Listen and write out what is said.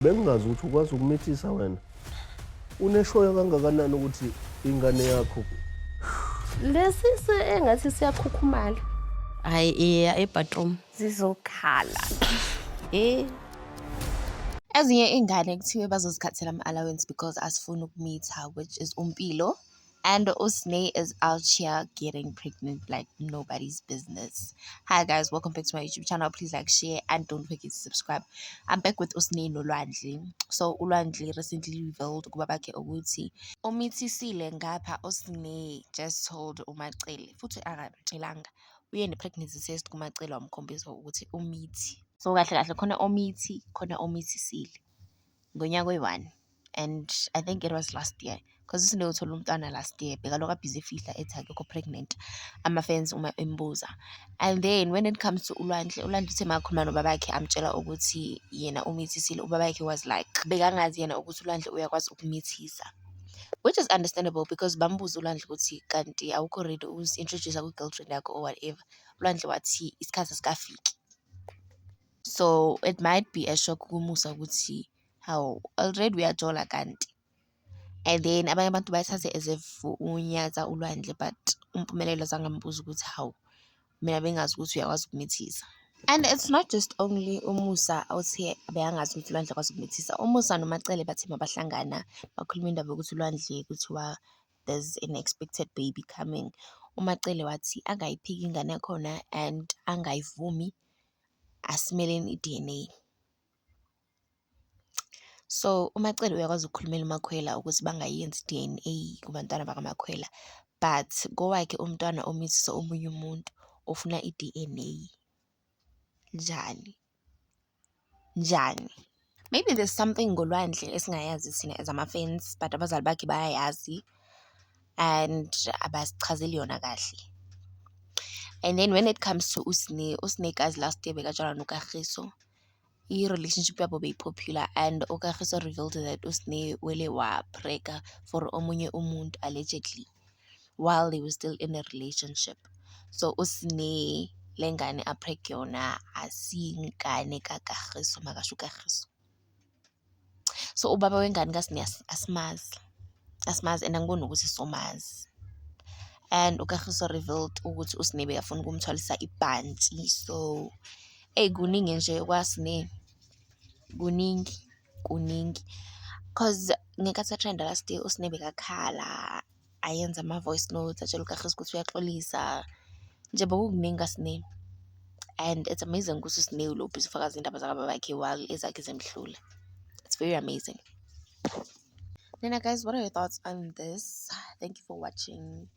Bengingazi ukuthi ukwazi ukumithisa wena. Uneshoya kangakanani ukuthi ingane yakho Lesi engathi siyakhukhumala. Hayi, iya ebathroom. Zizokhala. Ezinye iy'ngane kuthiwe bazozikhathela ama-allowance because asifuni ukumitha, which is uMpilo. And uSne is out here getting pregnant like nobody's business. Hi guys, welcome back to my YouTube channel. Please like, share, and don't forget to subscribe. I'm back with uSne noLwandle. So uLwandle recently revealed kubabakhe ukuthi umithisile, ngapha uSne just told uMacele, futhi akamtshelanga, uye ne-pregnancy test kuMacele, wamkhombisa ukuthi umithi. So kahle kahle khona omithi, khona omithisile ngonyaka oyi-one, and I think it was last year because uSne uthola umntwana last year. Bekalokhu abhizi efihla, ethi akekho pregnant, ama-fans uma embuza. And then when it comes to uLwandle, uLwandle uthe makakhuluma nobabakhe, amtshela ukuthi yena umithisile, ubabakhe was like bekangazi yena ukuthi uLwandle uyakwazi ukumithisa, which is understandable because bambuza uLwandle ukuthi kanti awukho ready ukuzi-introduce kwi-girlfriend yakho or whatever. ULwandle wathi isikhathi asikafiki. So it might be a shock kuMusa ukuthi hawu, already uyajola kanti. And then abanye abantu bayithathe as if unyatsa uLwandle, but uMpumelelo zange ambuze ukuthi hawu, mina bengazi ukuthi uyakwazi ukumithisa. And it's not just only uMusa othi bekangazi ukuthi uLwandle akwazi ukumithisa. UMusa noMacele bathe mabahlangana bakhuluma indaba yokuthi uLwandle kuthiwa there's an expected baby coming. UMacele wathi angayiphiki ingane yakhona and angayivumi, asimeleni i-DNA. So uMacele uyakwazi ukukhulumela uMakhwela ukuthi bangayenzi i-DNA kubantwana bakaMakhwela, but kowakhe umntwana omithisa omunye umuntu ufuna i-DNA. Njani? Njani? Maybe there's something ngoLwandle esingayazi thina as ama-fans, but abazali bakhe bayayazi and abasichazeli yona kahle. And then when it comes to uSne, uSne guys, last year bekatshela noKagiso. I-relationship yabo beyi-popular and uKagiso revealed that uSne wele waprega for omunye umuntu allegedly while they were still in a relationship. So uSne, le ngane apreg yona asiyingane kaKagiso, makasho uKagiso. So ubaba wengane kaSne asimazi, asimazi and angiboni nokuthi somazi. And uKagiso revealed ukuthi uSne bekafuna ukumthwalisa ibhantshi. So eyi, kuningi nje kwaSne, kuningi, kuningi. 'Cause ngenkathi e-trend-a last year, uSne bekakhala, ayenza ama-voice notes, atshela uKagiso ukuthi uyaxolisa. Nje bekukuningi kaSne. And it's amazing ukuthi uSne lo busy ufakaza iy'ndaba zakababakhe while ezakhe zimhlula. It's very amazing. Nina guys, what are your thoughts on this? Thank you for watching.